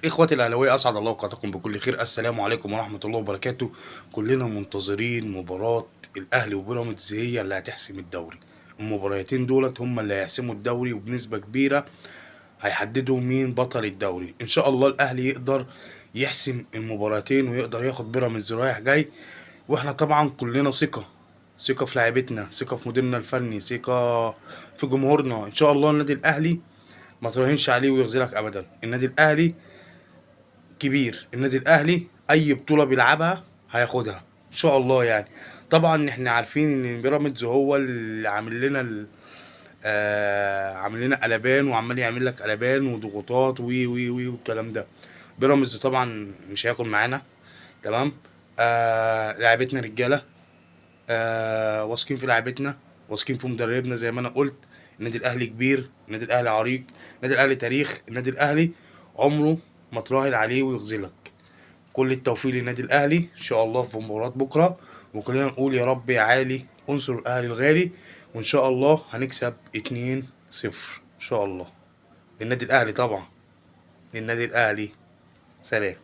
إخوتي الأهلاوية، أسعد الله أوقاتكم بكل خير. السلام عليكم ورحمة الله وبركاته. كلنا منتظرين مباراة الأهلي وبيراميدز، هي اللي هتحسم الدوري. المباراتين دولت هم اللي هيحسموا الدوري، وبنسبة كبيرة هيحددوا مين بطل الدوري. إن شاء الله الأهلي يقدر يحسم المباراتين ويقدر ياخد بيراميدز رايح جاي. واحنا طبعا كلنا ثقة، ثقة في لاعيبتنا، ثقة في مديرنا الفني، ثقة في جمهورنا. إن شاء الله النادي الأهلي ما تراهنش عليه ويخذلك أبدا. النادي الأهلي كبير، النادي الاهلي اي بطوله بيلعبها هياخدها ان شاء الله. يعني طبعا احنا عارفين ان بيراميدز هو اللي عامل لنا عامل لنا قلبان، وعمال يعمل لك قلبان وضغوطات وي وي وي والكلام ده. بيراميدز طبعا مش هياكل معانا، تمام. لعيبتنا رجاله، واثقين في لعيبتنا، واثقين في مدربنا. زي ما انا قلت، النادي الاهلي كبير، النادي الاهلي عريق، النادي الاهلي تاريخ، النادي الاهلي عمره ما تراهن عليه ويخذلك. كل التوفيق للنادي الاهلي ان شاء الله في مباراة بكرة، وكلنا نقول يا رب يا عالي انصر الاهلي الغالي، وان شاء الله هنكسب 2-0 ان شاء الله للنادي الاهلي، طبعا للنادي الاهلي. سلام.